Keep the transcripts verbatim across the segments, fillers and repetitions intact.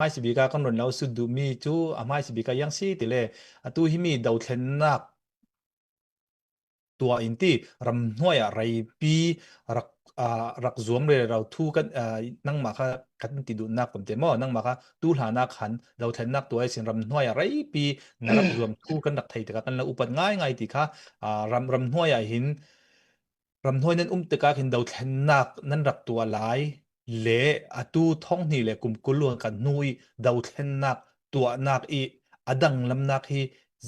hmaisabik a kan run lo sut duh mi cu a hmaisabik a iang si ti le, atu himi dothlennak tuah in ti, ramhnuai ah reipi rak, aa, rak zuam rero thu kan, aa, nangmah kha kan ti duhnak kan ti maw? Nangmah kha tu hlan ah khan dothlennak tuah ihsin ramhnuai ah reipi na rak zuam thu kan rak thei tikah kan lo upat ngaingai ti kha, aa, ram, ramhnuai ah hin, ramhnuai nan um tikah hin dothlennak nan rak tuah lai le atu thong hnih le kum kul luan khat hnu i dothlennak tuahnak i a danglamnak hi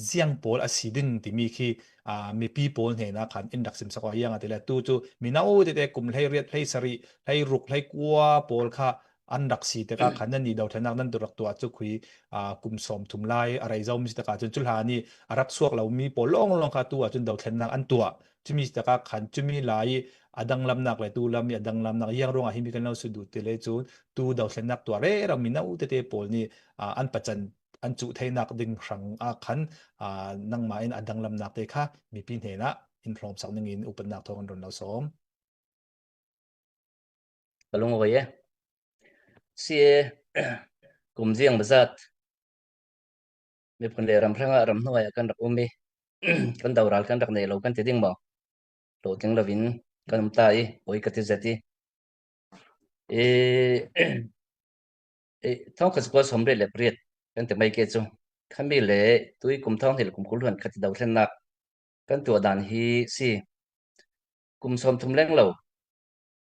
ziang pawl a si din timi khi, aa, mipi pawl hnenah khan in rak simsak aw. Iang a ti le tu cu mino tete kum hlei riat, hlei sarih, hlei ruk, hlei kua pawl kha an rak si tikah khan nan i dothlennak nan tu rak tuah cu khui, aa, kum sawm thum lai a rei zo mi si tikah cun cu hlan i a rak suak lo mi pawl lawnglawng kha tu ah cun dothlennak an tuah. Cumi si tikah khan cumi lai i a danglamnak le tu lam i a danglamnak iang ruangah himi kan lo sut duh ti le cun tu dothlennak tuah rero mino tete pawl nih, aa, an pacan an cuh theinak ding hrang ah khan, aa, nangmah in a danglamnak te kha mipi hnenah in hlawmsak ning in upatnak thawng an run lo sawm. Ka lung a voi e. Si e, kum ziang bazat miphun le ram hrangah ramhnuai ah kan rak um i kan doral kan rak nei lo kan ti ding maw? Hlawhtling loin kan um ta i, voi ka ti zet i. E, e, thawngkhat zakua sawmriat le pariat kan ti mai ke cu. Khami le tui kum thawng hnih le kum kul hluan khat i dothlennak kan tuah dan hi si. Kum sawm thum leng lo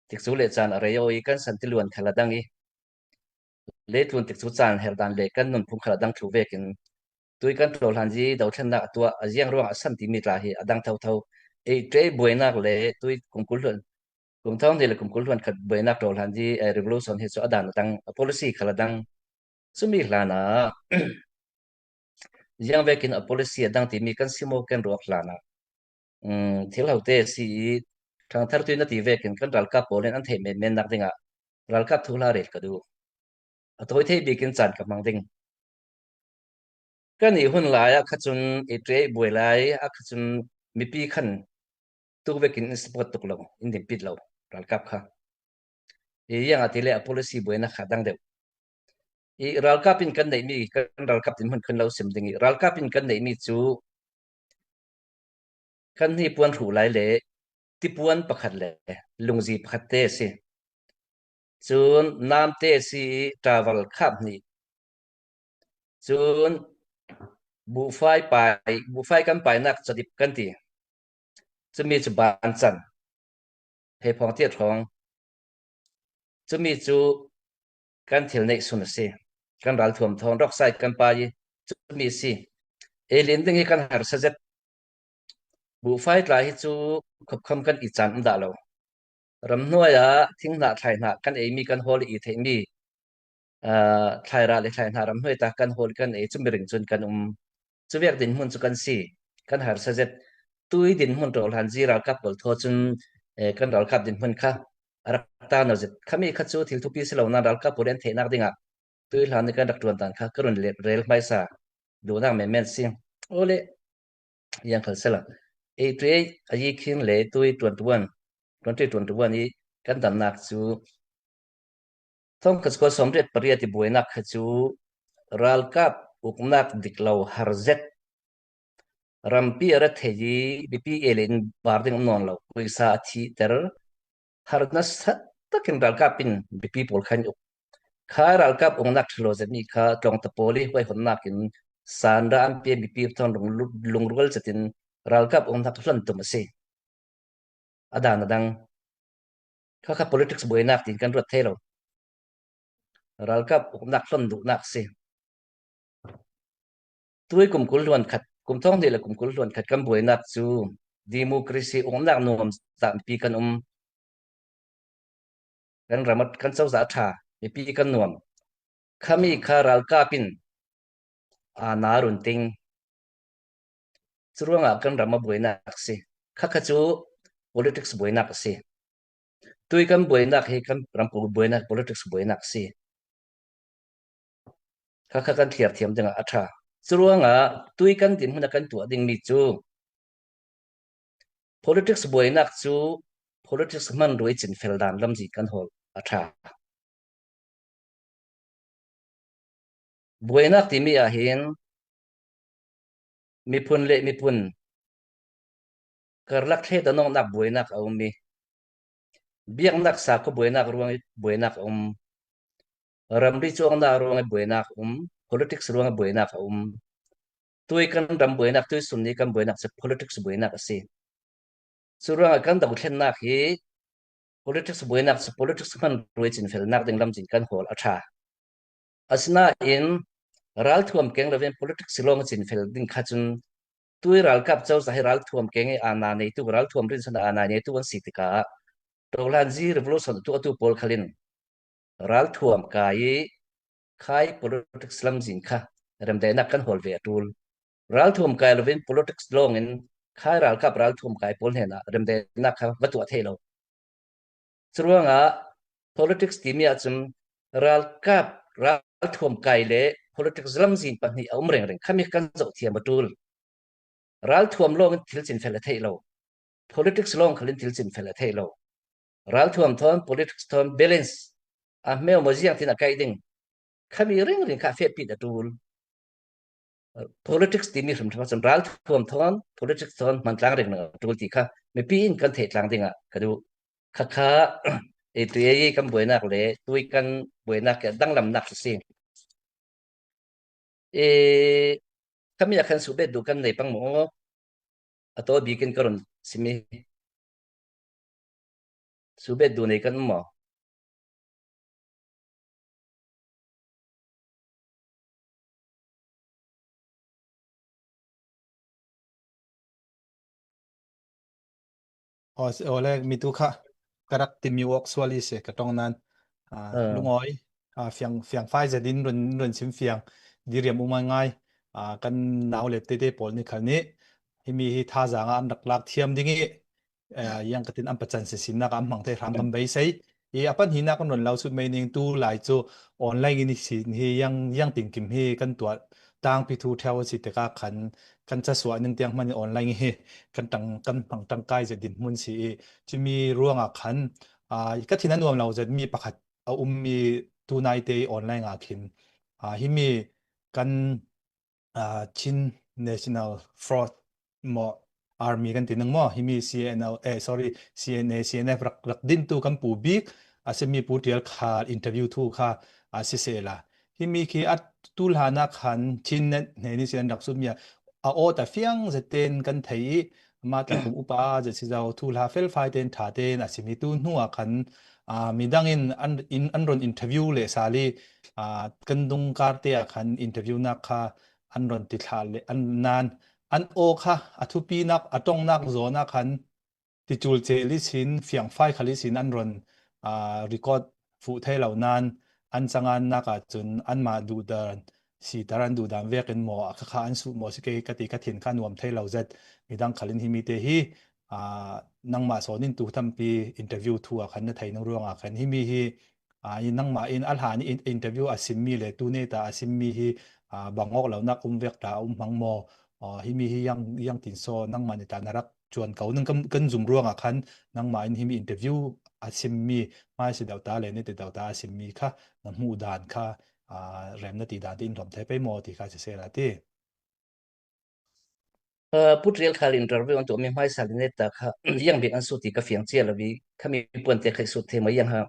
tikcu le caan a rei aw i kan san tiluan khal a dang i leitlun tikcu caan her dan le kan nunphung khal a dang thlu vekin tui kan ṭawhlan i dothlennak a tuah a ziang ruangah a san timi tla hi a dang thotho. Eight to eight buainak le tui kum kul hluan, kum thawng hnih le kum kul hluan khat buainak ṭawhlan i, eh, revolution hi cu a dan a dang, a policy khal a dang. Cumi hlanah ziang vekin a policy a dang timi kan si maw kan ruak hlanah, um, thil hote si i ṭhangthar tuin a ti vekin kan ralkap pawl in an theih menmennak dingah ralkap thuhla rel ka duh. A tawi thei bikin caan ka hmang ding. Kan i hun lai ah kha cun eight to eight buai lai ah kha cun mipi khan tu vekin in support tuk lo, in dinpit lo ralkap kha. I iang a ti le a policy buainak kha dang deuh. I ralkap in kan neihmi, kan ralkap dinhmun kan lo sim ding i, ralkap in kan neihmi cu kan hnipuan hruh lai le tipuan pakhat le lungzi pakhat te a si. Cun namte a si i ṭaval khap hnih. Cun buhfai pai, buhfai kan painak cadip kan ti. Cumi cu bancan, hei phawng tiat hrawng. Cumi cu kan thil neih sun a si. Kan ralthuam thawng rawksai kan pai i cumi a si. Ei lin ding hi kan harsa zet. Buhfai tla hi cu khopkham kan i caan um dah lo. Ramhnuai ah thing hnah, thlai hnah kan eimi kan hawl i theihmi, aa, thlai rah le thlai hnah ramhnuai ta kan hawl kan ei cumi ring cun kan um. Cuvek dinhmun cu kan si, kan harsa zet. Tui dinhmun ṭawhlan i ralkap pawl thaw cun, eh, kan ralkap dinhmun kha a rak ta no zet. Khami kha cu thil thupi si lo nain ralkap pawl an theihnak dingah tui hlan i kan rak ṭuan dan kha ka run le-, rel hmaisa duhnak menmen si. Awle, iang khal sela. Eight to eight a yi khin le tui twenty one, twenty twenty one i kan dannak cu thawngkhat zakua sawmriat pariat i buainak kha cu ralkap uknak dik lo har zet. Rampi a rat thei i mipi ei le in bar ding um nawn lo. Kuisa a thihter, har nasa takin ralkap in mipi pawl khan uk. Kha ralkap uknak ṭhalo zetmi kha tlawngta pawl i huaihonnak in sanra an pia mipi thawng lung, lungrual zetin ralkap uknak hlon tum a si. A dan a dang. Kha kha politics buainak tiin kan ruat thei lo. Ralkap uknak hlon duhnak a si. Tui kum kul hluan khat, kum thawng hnih le kum kul hluan khat kan buainak cu democracy uknak nuam zah mipi kan um. Kan ram a, kan cozah a ṭha, mipi kan nuam. Khami kha ralkap in aa na run ting. Curuangah kan ram a buainak a si. Kha kha cu politics buainak a si. Tui kan buainak hi kan ram buainak, politics buainak a si. Kha kha kan thliar thiam dingah a ṭha. Curuangah tui kan dinhmun a kan tuah dingmi cu politics buainak cu politics hmanrua i cinfel dan lamzin kan hawl a ṭha. Buainak timi ah hin miphun le miphun karlak thlet a nawknak buainak a um i, biaknak sakhaw buainak ruang i buainak a um, ramri cuangnak ruang i buainak a um, politics ruang i buainak a um. Tui kan ram buainak, tui sunni kan buainak cu politics buainak a si. Curuangah kan dothlennak hi politics buainak cu politics hmanrua i cinfelnak ding lamzin kan hawl a ṭha. Asinain ralthuam keng lovin politics lawng i cinfel ding kha cun tui ralkap cozah hi ralthuam keng i aana neitu, ralthuam rinsan aana neitu an si tikah Tohlanzi revolution tu atu pawl khalin ralthuam kai i khai politics lamzin kha remdaihnak kan hawl ve a ṭul. Ralthuam kai lovin politics lawngin khai ralkap ralthuam kai pawl hnenah remdaihnak kha va tuah thei lo. Curuangah politics timi ahcun ralkap ralthuam kai le politics lamzin pahnih a um rengreng khami kan zoh thiam a ṭul. Ralthuam lawngin thil cinfel a theih lo. Politics lawng khalin thil cinfel a theih lo. Ralthuam thawn politics thawn balance a hmeu maw ziang tin a kaih ding khami ringring kha a fehpit a ṭul. Politics timi hrimhrim ahcun ralthuam thawn politics thawn hmantlang ringring a ṭul ti kha mipi in kan theih tlang dingah ka duh. Khakha i tui ei kan buainak le tui kan buainak i a danglamnak a si. E, khami ah khan subet duh kan nei pang maw? A taw bikin ka run simi. Subet duh nei kan maw? Aw, si-, aw le, mi tu kha ka rak timi awk sual i si ka ṭong nan. Ah, lungawi, ah, fiang, fiangfai zetin run, run sim fiang. Diriam um ngai ngai. Ah, kan nau le tete pawl ni khal nih. Himi hi thazaang ah an rak lak thiam ding i, ah, yang ka tin an pacan sinsinnak ah an hmang thei hram kan beisei. I a pan hinak kan run lo sut mei ning tu lai cu online in i sin hi yang, yang tinkim hi kan tuah tangpi thu ṭheu a si tikah khan kan casuah ning tiang hman in online hi kan ṭang, kan hmang ṭangkai zet dinhmun si i, cumi ruangah khan, aa, ka thin a nuam lo zet mi pakhat a um i tunaite online ah khin, aa, himi kan, aa, Chin National Front maw, Army kan ti nang maw, himi C N L, eh, sorry, C N A, C N F rak, rak dintu kan pu bik a simi Pu Ṭial Khal interview thu kha a sisehla, himi khi a tu hlanah khan Chin hnen ihsin an rak sutmi a, a aw ta fiang zetten kan thei i, mah tla kum upa zet si zo, thuhla felfai ten ṭha ten a simi tu hnu ah khan, aa, midang in an, in, an run interview leh sal i, aa, kan dungkar te ah khan interview nak kha an run ti thlah le an nan, an aw kha a thupinak, a ṭongnak zawn ah khan ticul cel ihsin, fiangfai khal ihsin an run, aa, record fuh thei lo nan, an cangannak ah cun anmah duhdan, sitar an duhdan vekin maw, a khakha an suh maw si ke ka ti, ka thin kha nuam thei lo zet. Midang khal in himi te hi, aa, nangmah sawn in tu tampi interview thu ah khan na thei nang ruangah khan himi hi, aa, i nangmah in a hlan in interview a simmi le tu neta a simmi hi, aa, bang awk lonak um vek ta a um hmang maw? Aa, himi hi yang, yang tin saw nangmah neta na rak cuan ko nang kan, kan zum ruangah khan nangmah in himi interview a simmi, hmaisa deuh ta le neta deuh ta a simmi kha na hmuh dan kha, aa, rem na ti dan te in hlawm thei pei maw ti kha sisehla ti. Aa, Pu Ṭial Khal interview an tuahmi hmaisa le neta kha yang bik an sut ti ka fiang cia lo i, khami puan te kha i sut thei maw yang ha?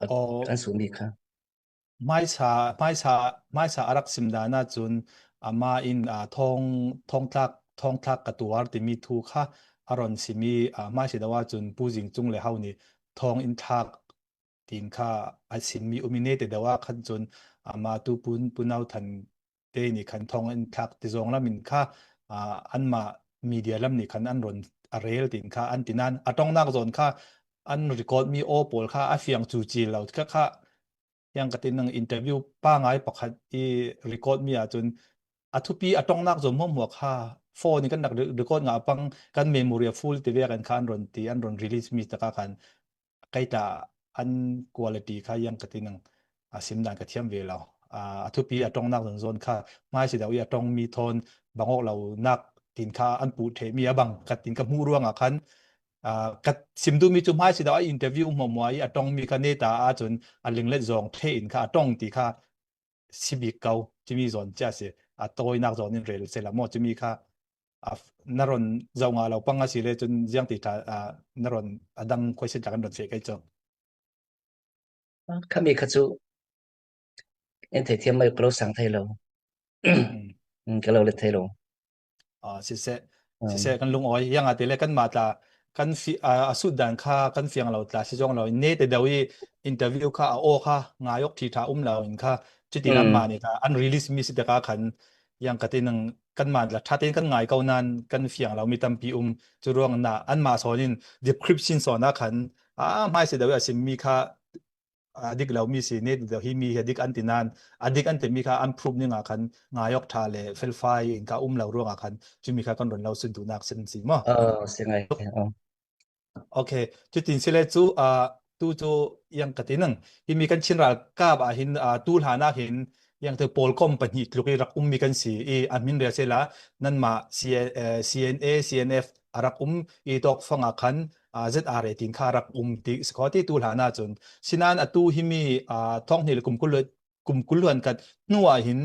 A, aw, an sutmi kha. Hmaisa, hmaisa, hmaisa a rak sim dan ahcun amah in, aa, thawng, thawngtlak, thawngtlak ka tuar timi thu kha a run simi, aa, hmaisa deuh ahcun Pu Zing Cung le ho nih thawng in thlak tin kha a simmi um i, neta deuh ah khan cun amah tu Pu, Pu Nau Than te nih khan thawng in thlak ti zong lam in kha, aa, anmah media lam nih khan an run a rel tin kha an ti nan a ṭongnak zawn kha an record mi aw pawl kha a fiang cuci lo kha kha, yang ka tin nang interview pangai pakhat i record mi ahcun a thupi a ṭongnak zawn hmuahhmuah kha phone in kan rak re-, record ngah pang, kan memory a full ti vekin kha an run ti, an run release mi takah khan kei ta an quality kha yang ka tin nang a sim dan ka thiam ve lo. Aa, a thupi a ṭongnak zawn zawn kha hmaisa deuh i a ṭongmi thawn bang awk lonak tin kha an puh ṭhehmi a bang ka tin ka hmuh ruangah khan, aa, ka sim duhmi cu hmaisa deuh a interview hmuahhmuah i a ṭongmi kha neta ahcun a linglet zawng ṭheh in kha a ṭong ti kha si bik ko, cumi zawn cia si, a tawinak zawn in rel sela maw, cumi kha, a, na ron zoh ngah lo pang a si le cun ziang ti ṭha, a, na ron a dang question tla kan ron feh kai cu. Khami kha cu in thei thiam mai ka lo sang thei lo. Mm. Mm, ka lo let thei lo. Ah, siseh, siseh kan lungawi. Yang a ti le kan mah tla kan fi, ah, a sut dan kha kan fiang lo tla si zong lo. Ne te deuh i interview kha a aw kha ngai awk ṭhi ṭha um lo in kha cuti nan mah ni kha an release mi si te kha khan yang ka ti nang kan mah tla ṭha tein kan ngai ko nan kan fiang lo mi tampi um. Cu ruang na an mah sawn in description sawn a khan a hmai si deuh i a sim mi kha a dik lo mi si, ne deuh hi mi hi a dik an ti nan, a dik an ti mi kha an proof ning a khan ngai awk ṭha le felfai in ka um lo ruang a khan cumi kha kan ron lo sut duhnak sin si maw? Oh, si ngai. Oh. Okay, cutin si le cu, ah, tu cu yang ka ti nang. Hi mi kan Chin ralkap ah hin, ah, tu hlan ah hin yang tu pawl kom pahnih tluk i rak um mi kan si i a hmin rel sela nanmah C-, eh, C N A, C N F a rak um i tawk fang ah khan, ah, Z R A tin kha a rak um ti si kho ti tu hlan ah cun. Sinan atu hi mi, ah, thawng hnih le kum kul le kum kul hluan khat hnu ah hin,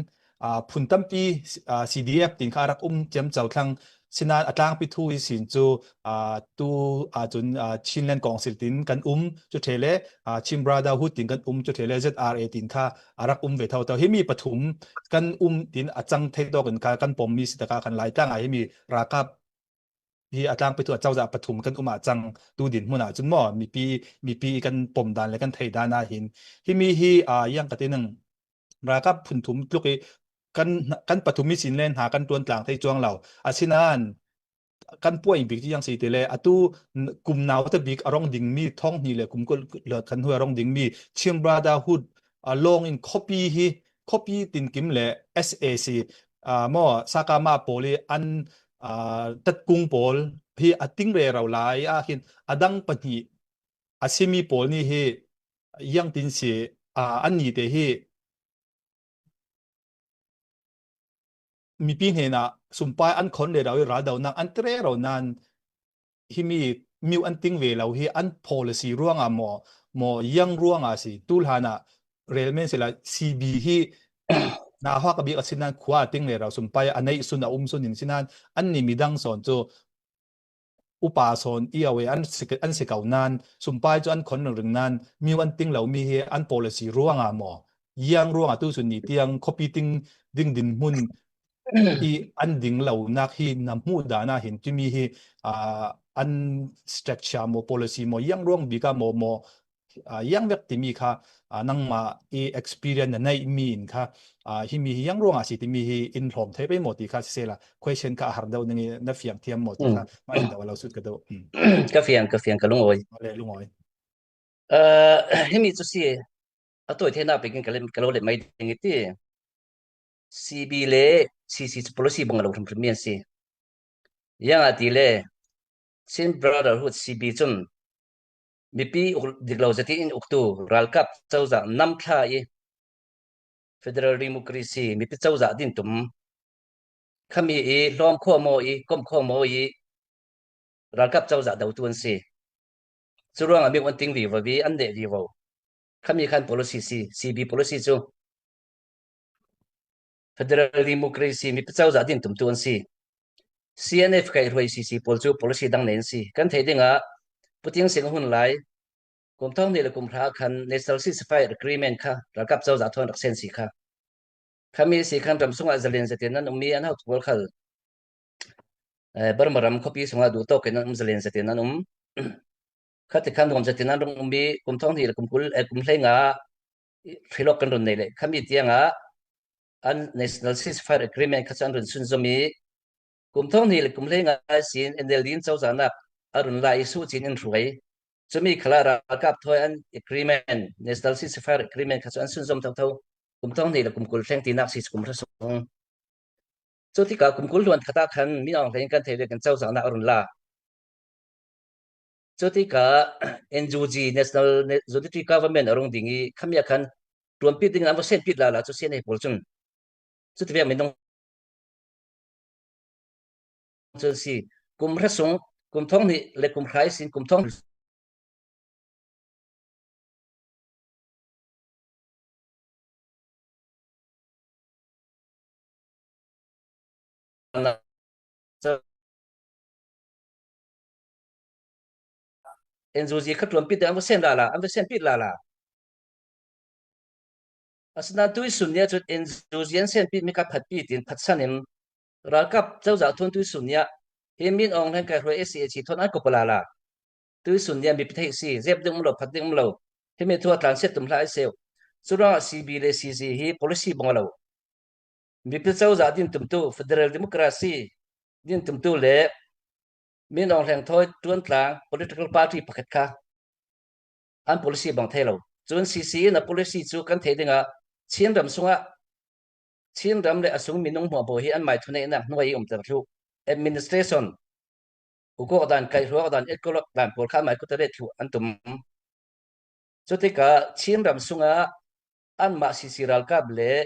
ah, phun tampi, ah, C D F tin kha a rak um ciamco thlang. Sinan a tlangpi thu i sin cu, ah, tu, ah, cun, ah, Chinland Council tin kan um, cu ṭhe le, ah, Chin Brotherhood tin kan um, cu ṭhe le Z R A tin kha a rak um ve thotho. Hi mi pathum kan um tin a cang thei tawk in kha kan pom mi si takah khan Laitlang ah hi mi ralkap hi a tlangpi thu a cozah pathum kan um ah cang tu din hmun ah cun maw, mipi, mipi i kan pom dan le kan thei dan ah hin. Hi mi hi, ah, yang ka ti nang ralkap phun thum tluk i kan, kan pathum i sin le hna kan ṭuan tlang thei cuang lo. Asinan kan puai bik ci yang si ti le atu kum nau te bik a rong ding mi thawng hnih le kum kul le kan hnu a rong ding mi Chin Brotherhood a lawng in khuapi hi, khuapi tinkim le S A C, ah, maw, sakama pawl i an, ah, tatkung pawl hi a ting rero lai ah hin a dang pahnih a simi pawl nih hi yang tin si, ah, an ni te hi mipi hnenah sumpai an khon rero i raldonak an ti rero nan hi mi miu an ting ve lo hi an policy ruangah maw, maw yang ruangah si. Tu hlanah rel men sila C B hi na hua ka bik a sinan khua a ting rero sumpai a neih sun a um sun in sinan an ni midang sawn cu upa sawn i au e an si, an si ko nan sumpai cu an khon ringring nan miu an ting lo mi hi an policy ruangah maw, yang ruangah tu sun ni tiang khuapi ting ding din hmun i an ding lonak hi na hmuh dan ah hin timi hi, ah, an structure maw, policy maw, yang ruang bik ah maw, maw, ah, yang vek timi kha, ah, nangmah i experience na neih mi in kha, ah, hi mi hi yang ruang ah si timi hi in hlawm thei pei maw ti kha sisela question kha a har deuh ning i na fiang thiam maw ti kha mah in deuh a lo sut ka deuh. Ka fiang, ka fiang, ka lungawi. Le lungawi. Ah, hi mi cu si a tawi theinak pekin ka le, ka lo let mai ding i ti. C B le C C cu policy bang a lo hrimhrim mi an si. Yang a ti le Chin Brotherhood C B cun mipi uk dik lo zetin in uktu ralkap cozah nam thla i federal democracy mipi cozah din tum khami i hlawm khawh maw i kom khawh maw i ralkap cozah dotu an si. Cu ruangah mi an ting vivo i an neh vivo. Khami khan policy si, C B policy cu federal democracy mipi cozah din tumtu an si. C N F kaihhruai C C pawl cu policy dang nei an si. Kan theih dingah Pu Thein Sein a hun lai kum thawng hnih le kum hra khan National Ceasefire Agreement kha ralkap cozah thawn rak sen si kha. Khami si khan ram sungah zalen zetin an um i an hotu pawl khal, eh, Burma ram khuapi sungah duhtawk in an um zalen zetin an um. Khatikhan nuam zetin an rung um i kum thawng hnih le kum kul, eh, kum hleinga hrilawk kan run nei le khami tiangah an National Ceasefire Agreement kha cu an run sunzom i kum thawng hnih le kum hleinga sin N L D in cozahnak a run la i suhcin in hruai. Cumi khalah ralkap thawi an agreement, National Ceasefire Agreement kha cu an sunzom thotho kum thawng hnih le kum kul hleng tinak si kum hra sung. Cutikah kum kul hluan khatah khan Min Aung Hlaing kan theih vekin cozahnak a run la. Cutikah N U G, National Unity Government a rung ding i khami ah khan ṭuanpi dingin an va senpi lala cu C N A pawl cun cutivek minung cun si kum hra sung, kum thawng hnih le kum hra ihsin kum thawng N G O kha tuampit ding an va sen lala, an va senpit lala. Asinain tuisun nia cun N G O an senpit mi kha phatpi tin phatsan in ralkap cozah thawn tuisun nia hi Min Aung Hlaing kaihhruai S A H thawn an kop lala. Tuisun nia mipi theih si, zep ding um lo, phat ding um lo. Himi thu a tlansiat tum hlah i seuh. Curuangah C B le C C hi policy bang a lo. Mipi cozah din tumtu, federal democracy din tumtu le Min Aung Hlaing thawi tuantlang political party pakhat kha an policy bang thei lo. Cun C C in a policy cu kan thei dingah Chin ram sungah Chin ram le a sung minung hmuahhmuah hi an mai thuneihnak hnuai i umter thluh. Administration, ukawk dan, kaihhruak dan, ekolok dan pawl kha mai kut a ret thluh an tum. Cutikah Chin ram sungah anmah C C ralkap le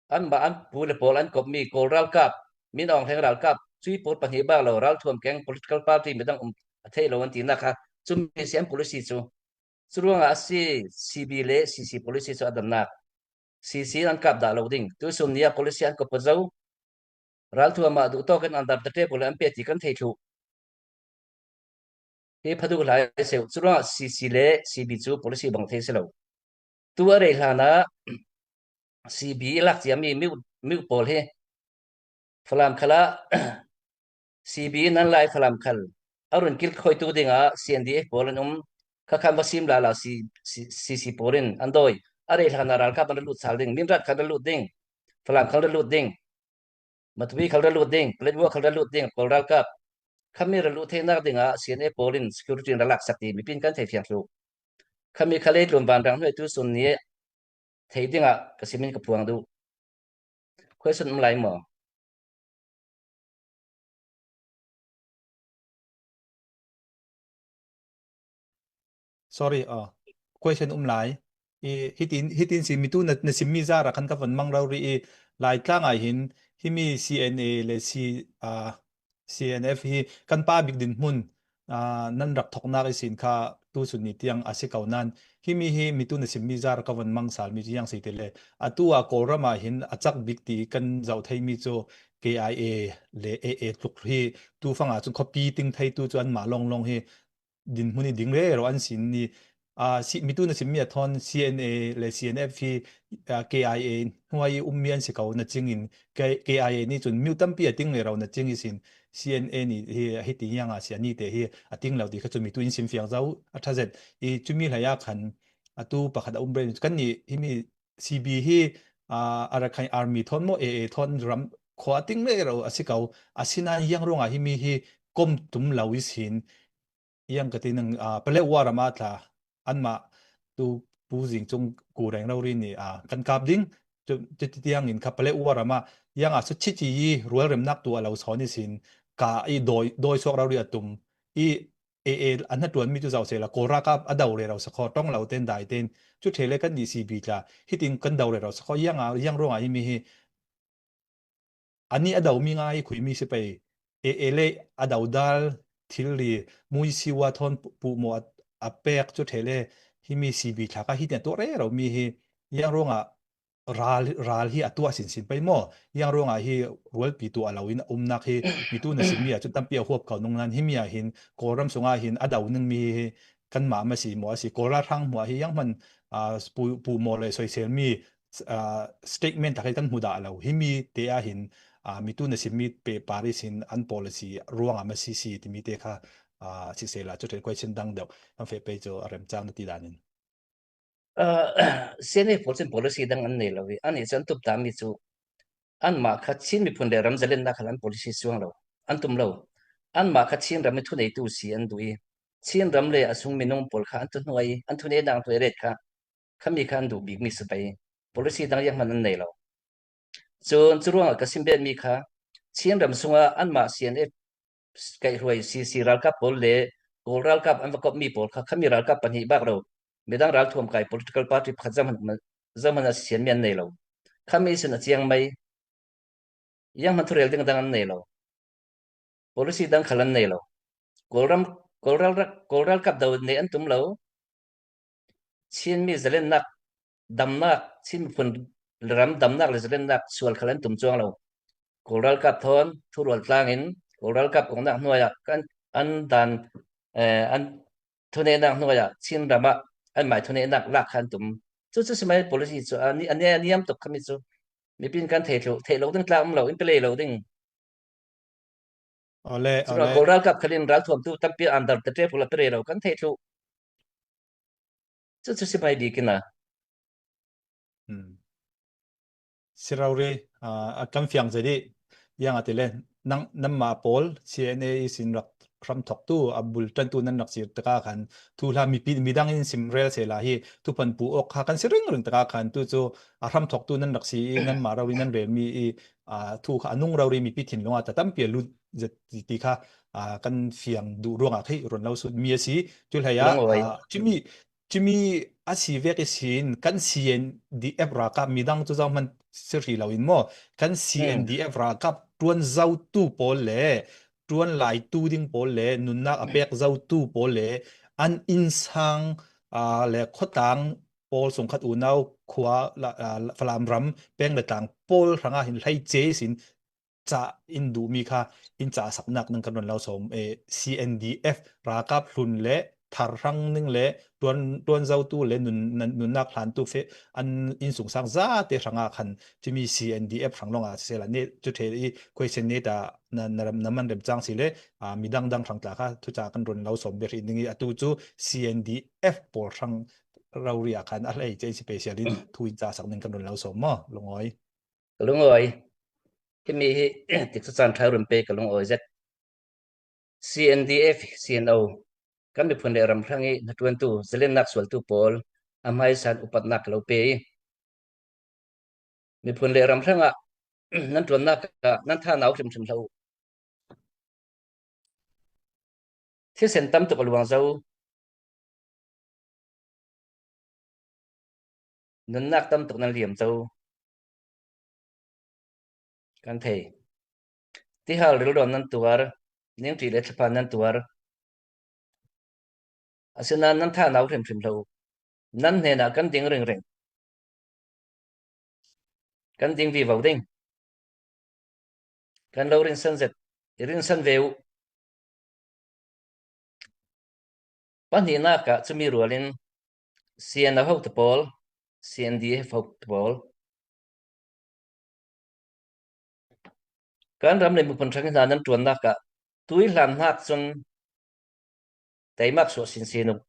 anmah an pu le pawl an kopmi Kawl ralkap, Min Aung Hlaing ralkap, cui pawl pahnih bak lo, ralthuam keng political party midang um a theih lo an tinak kha cumi si an policy cu. Curuangah a si C B le C C policy cu a damnak. C C in an kap dah lo ding. Tuisun nia policy an kop zo. Ralthuam ah duhtawk in under the table an pe ti kan thei thluh. Hi pha duh hlah i seuh. Curuangah C C le C B cu policy bang thei si lo. Tu a rei hlanah C B i lak ciami miu, miu pawl hi Falam khal ah C B in an lai Falam khal a run kilkhawitu dingah C N D F pawl an um. Kha khan va sim lala C, C, C C pawl in an dawi. A rei hlanah ralkap an ra lut sal ding, Minrat khan ra lut ding, Falam khan ra lut ding, Matupi khal ra lut ding, Paletwa khal ra lut ding, Kawl ralkap. Khami ra lut theinak dingah C N A pawl in security in ra laksak ti mipi in kan thei fiang thluh. Khami kha leitlun vanrang hnuai tuisun nih thei dingah ka simin ka phuang duh. Question um lai maw? Sorry, ah, question um lai. I, hitin, hitin si mitu na, na simmi zara khan ka van mang rori i Laitlang ah hin himi C N A le C, ah, C N F hi kan pa bik dinhmun, ah, nan rak thoknak ihsin kha tusun ni tiang a si ko nan himi hi mitu na simmi zara ka van mang sal mi tiang si te le atu a Kawlram ah hin a cak bik ti kan zoh theimi cu K I A le A A tluk hi tu fang ah cun khuapi ting theitu cu anmah lawnglawng hi dinhmun i ding rero an sin i, aa, si, mitu na simmi a thawn C N A le C N F hi, aa, K I A hnuai i ummi an si ko na cing in K-, K I A nih cun miu tampi a ting rero na cing i sin C N A nih hi, hi ti hiang a si a ni te hi a ting lo ti kha cu mitu in sim fiang zo a ṭha zet i cumi hlei ah khan atu pakhat a um rero kan nih himi C B hi, aa, Arakan Army thawn maw A A thawn ram khua a ting rero a si ko a si nain hiang ruangah himi hi kom tum lo i sin Yang ka ti nang, ah, Paletwa ram ah tla anmah tu Pu Zing Cung Ku Reng Rori nih, ah, kan kap ding. Cu, cu ti tiang in kha Paletwa ram ah yang a cu chichi i rualremnak tu a lo sawn i sin ka i dawi, dawi suak rori a tum i A A a hnaṭuan mi cu zoh sehla Kawl ralkap a do rero sakhaw, ṭong lo ten dai ten cu ṭhe le kan nih C B tla hitin kan do rero sakhaw yang a, yang ruangah himi hi a nih a domi ngai khuimi si pei. A A le a dodal thilri muisiwa thawn pu-, puhmawh a, a pek cu ṭhe le himi C B thlak ah hitiang tuah rero mi hi yang ruangah ral, ral hi a tuah sinsin pei maw? Yang ruangah hi rualpi tuah lo in a umnak hi mitu na simmi ah cun tampi a huap ko nung nan himi ah hin Kawlram sungah hin a do ningmi hi kanmah ma si maw a si? Kawl ralhrang hmuah hi yang hman, aa, pu-, puhmawh le soiselmi, aa, statement tak hi kan hmu dah lo. Himi te ah hin, aa, mitu na simmi pehpar ihsin an policy ruangah ma si si timi te kha, aa, sisehla cu ṭhen question dang deuh kan feh pei cu a remcang na ti dan in. Aa, C N A pawl cun policy dang an nei lo i, an i cu an tup tami cu anmah kha Chin miphun le ram zalennak khal an policy suang lo, an tum lo. Anmah kha Chin ram i thuneitu si an duh i, Chin ram le a sung minung pawl kha an thuhnuai, an thuneinak hnuai ret kha khami kha an duh bikmi si pei. Policy dang yang hman an nei lo. Cun curuangah ka sim betmi kha Chin ram sungah anmah C N F kaihhruai C C ralkap pawl le Kawl ralkap an va kopmi pawl kha khami ralkap pahnih bak lo midang ralthuam kai political party pakhat zohman, zohman a sianmi an nei lo. Khami sin a ciang mai. Yang hman thurel ding dang an nei lo. Policy dang khal an nei lo. Kawlram, Kawlral, Kawlral kap do nei an tum lo. Chinmi zalennak, damnak, Chin miphun ram damnak le zalennak sual khal an tum cuang lo. Kawl ralkap thawn thurual tlangin Kawl ralkap uknak hnuaiah kan an dan, eh, an thuneihnak hnuaiah Chin ramah anmai thuneihnak lak kha an tum. Cucu sima hi policy cu a ni-, a ni-, a niam tuk khami cu mipi in kan thei thluh, theih lo ding tlak um lo, in pe lei lo ding. Awle, curuangah awle. Kawl ralkap khalin ralthuamtu tampi an dar tete pula pe rero kan theih thluh. Cucu si pai bik ina. Hmm. Si rori, ah, a kan fiang zedi, yang a tile, nang, nanmah pawl, C N A ihsin rak hramthoktu, a bul ṭantu nan rak si tikah khan, thuhla mipi, midang in sim rel sela hi, thuphan pu awk kha kan si ringring tikah khan, tu cu a hramthoktu nan rak si i, nanmah rori nan relmi i, aa, thu kha a nung rori mipi thinlung ah tampi a lut zet ti, ti kha, aa, kan fiang duh ruangah khi run lo sut mi a si. Cu hlei ah, Lungawi. Aa, cumi, cumi a si vek ihsin kan C N D F ralkap midang cu zohman si hrih lo in maw, kan C N D F ralkap ṭuan zotu pawl le ṭuan laitu ding pawl le nunnak a pek zotu pawl le an innsang, aa, le khuatang pawl sungkhat unau khua la, aa, Falam ram peng le tlang pawl hrangah hin hleice ihsin cah in duhmi kha in cahsaknak ding kan run lo sawm, eh, C N D F ralkap hlun le thar hrang ning le ṭuan, ṭuan zotu le nun, nun, nunnak hlantu fe an innsungsang zate hrangah khan cumi C N D F hrang lawngah sisela ne cu ṭhe i question ne ta na, na, ram, na man remcang si le, aa, midang dang hrang tla kha thucah kan run lo sawm ve hrih ning i atu cu C N D F pawl hrang rori ah khan a hleice in special in thu in cahsak ning kan run lo sawm maw, Lungawi? Ka lungawi. Himi hi tikcu caan ṭha run pe ka lungawi zet. C N D F, C N O, kan miphun le ram hrang i hnaṭuantu, zalennak sualtu pawl a hmaisan upatnak ka lo pe i miphun le ram hrangah nan ṭuannak ah nan thanau hrimhrim hlah uh. Thisen tam tuk a luang zo. Nunnak tam tuk nan liam zo. Kan thei. Tihal rilrawn nan tuar, ningṭi le thlaphan nan tuar. Asinain nan thanau hrimhrim hlah uh. Nan hnenah kan ding ringring. Kan ding vivo ding. Kan lo rinsan zet, i rinsan ve uh. Pahnihnak ah cumi rualin C N O hotu pawl, C N D F hotu pawl, kan ram le miphun hrang hna nan ṭuannak ah tuihlan hnak cun teimak suah sinsin uh.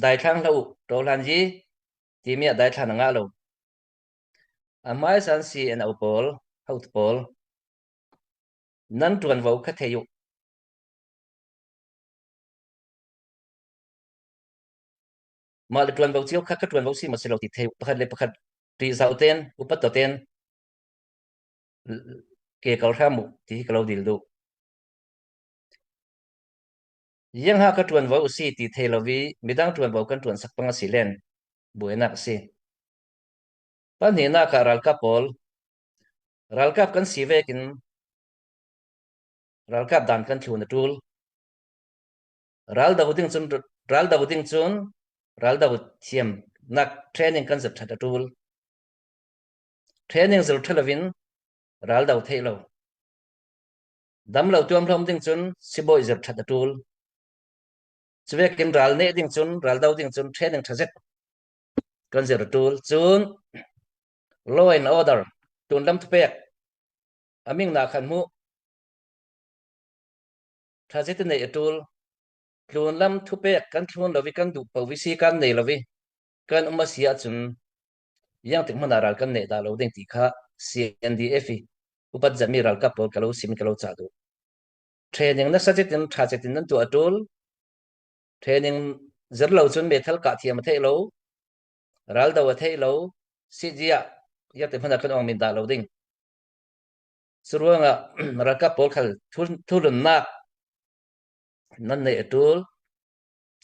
Daithlang hlah uh, ṭawhlan yi timi ah daithlan a ngah lo. A hmaisan C N O pawl, hotu pawl, nan ṭuanvo kha thei uh. Mah le ṭuanvo cio kha ka ṭuanvo si maw si lo ti thei uh. Pakhat le pakhat ṭihzauh ten, upat tawh ten ke kal hram uh ti hi ka lo dil duh. Ziangha ka ṭuanvo a si ti thei lo i midang ṭuanvo kan ṭuansak pang a si len buainak a si. Pahnihnak ah ralkap pawl, ralkap kan si vekin ralkap dan kan thlun a ṭul. Raldo ding cun, raldo ding cun raldo thiamnak training kan zirh ṭhat a ṭul. Training zirh ṭha loin raldo theih lo. Damlo tuamhlawm ding cun sibawi zirh ṭhat a ṭul. Cuvekin ral neh ding cun, raldo ding cun training ṭha zet kan zirh a ṭul. Cun law and order, tlunlam thupek a mingnak khan hmuh ṭha zet i neih a ṭul. Tlunlam thupek kan thlun lo i kan duh paoh i si kan nei lo i kan um a si ahcun ziangtik hmanh ah ral kan neh dah lo ding ti kha C N D F i upat zetmi ralkap pawl ka lo sim, ka lo cah duh. Training nasa zetin, ṭha zetin nan tuah a ṭul. Training zir lo cun methal kah thiam a theih lo, raldo a theih lo, sihzia ziangtik hmanh ah kan awng min dah lo ding. Curuangah ralkap pawl khal thu-, thulunnak nan neih a ṭul,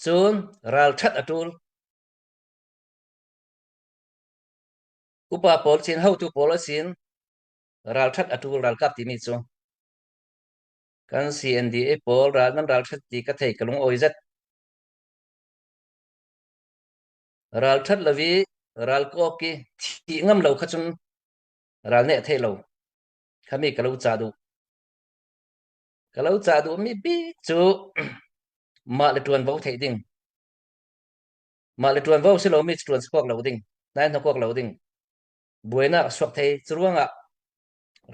cun ralṭhat a ṭul. Upa pawl sin, hotu pawl a sin, ralṭhat a ṭul ralkap timi cu. Kan C N D A pawl ral nan ralṭhat ti ka thei, ka lungawi zet. Ralṭhat lo i ralkawk i thih ngam lo kha cun ral neh a theih lo. Khami ka lo cah duh. Ka lo cah duh mi bik cu mah le ṭuanvo theih ding. Mah le ṭuanvo si lo mi cu ṭuan si kawk lo ding, nai hna kawk lo ding. Buainak a suak thei. Curuangah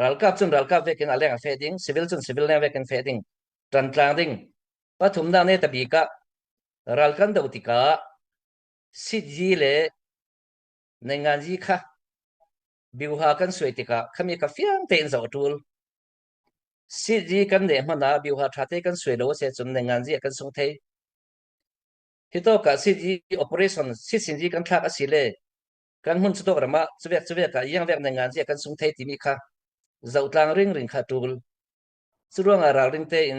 ralkap cun ralkap vekin a leng a feh ding, civil cun civil leng vekin feh ding, ṭantlang ding. Pathumnak neta bik ah ral kan do tikah sityi le nainganyi kha biuha kan suai tikah khami kha fiang tein zoh a ṭul. Sityi kan neh hmanh ah biuha ṭha te kan suai lo a si ahcun nainganyi ah kan sung thei. Hitawkah sityi operation sitsinyi kan thlak a si le kan hmun cutawk ram ah cuvek cuvek ah iangvek nainganyi ah kan sung thei timi kha zohtlang ringring kha a ṭul. Curuangah ralring tein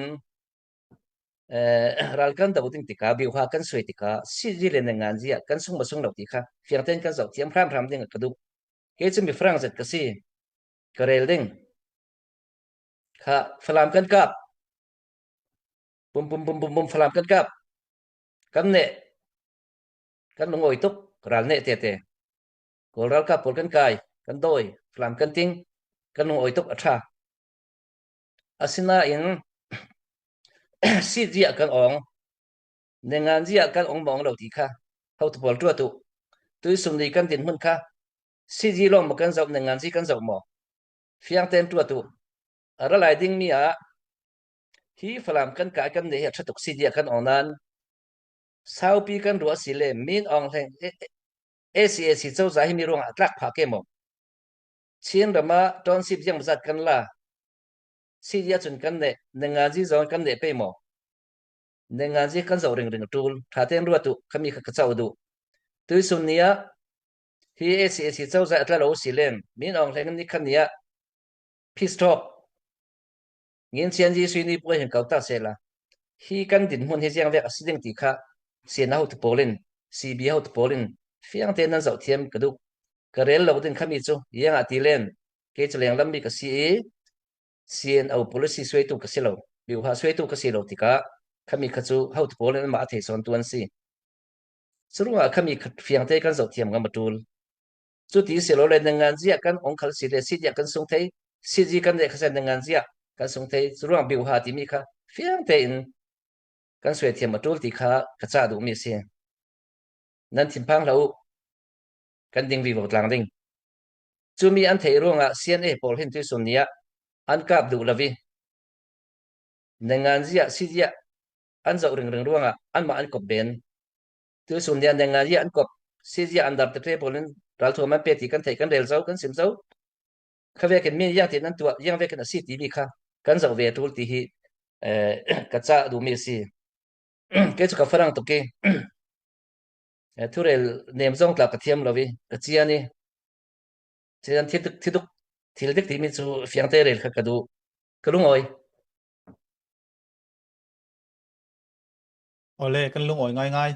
eh, ral kan do ding tikah, biuha kan suai tikah, sityi le nainganyi ah kan sung maw sung lo ti kha fiang tein kan zoh thiam hramhram ding ka duh. Kei cu mi farang zet ka si, ka rel ding. Kha Falam kan kap, pum pum pum pum pum Falam kan kap, kan neh, kan lungawi tuk, ral neh tete. Kawl ralkap pawl kan kai, kan dawi, Falam kan ting, kan lungawi tuk a ṭha. Asinain sityi ah kan awng, nainganyi ah kan awng maw awng lo ti kha hotu pawl ṭuat uh. Tuisun ni kan dinhmun kha sityi lawng maw kan zoh, nainganyi kan zoh maw? Fiang tein ṭuat uh. A ra lai dingmi ah hi Falam kan kai kan neh hi a ṭha tuk sityi ah kan awng nain saupi kan ruah a si le Min Aung Hlaing, eh, eh, A C A C cozah hi mi ruangah a tlak phah ke maw? Chin ram ah township ziangmazat kan la, sityi ah cun kan neh, nainganyi zong kan neh pei maw? Nainganyi kan zoh ringring a ṭul, ṭha tein ruat uh, khami kha ka cah duh. Tuisun ni ah hi A C A C cozah a tla lo si len, Min Aung Hlaing nikhat ni ah peace talk, Ngin Sian Ji Sui Ni puai hin ko ta sehla, hi kan dinhmun hi ziangvek a si ding ti kha C N A hotu pawl in, C B hotu pawl in fiang tein nan zoh thiam ka duh. Ka rel lo ding khami cu, ziangah ti len, kei cu lenglam mi ka si i, C N O policy suaitu ka si lo, biuha suaitu ka si lo tikah khami kha cu hotu pawl in anmah a thei sawntu an si. Curuangah khami kha fiang te kan zoh thiam ngam a ṭul. Cuti si lo le, nainganyi ah kan awng khal si le, sityi ah kan sung thei, sityi kan neh kha seh nainganyi ah kan sung thei. Curuang biuha timi kha fiang tein kan suai thiam a ṭul ti kha ka cah duhmi a si. Nan thinphang hlah uh, kan ding vivo tlang ding. Cumi an theih ruangah C N A pawl hin tuisun ni ah an kap duh lo i, nainganyi ah, sityi ah an zoh ringring ruangah anmah an kop ben. Tuisun ni ah nainganyi ah an kop, sityi ah an dar tete pawl in ralthuam an pe ti kan theih, kan rel zo, kan sim zo. Kha vekin min ziangtin an tuah, ziang vekin a si timi kha kan zoh ve a ṭul ti hi, eh, ka cah duhmi a si. Kei cu ka farang tuk i, eh, thurel nem zong tla ka thiam lo i, ka cian i, cian thil tuk, thil tuk, thil dik timi cu fiang te rel kha ka duh. Ka lungawi. Awle, kan lungawi ngaingai.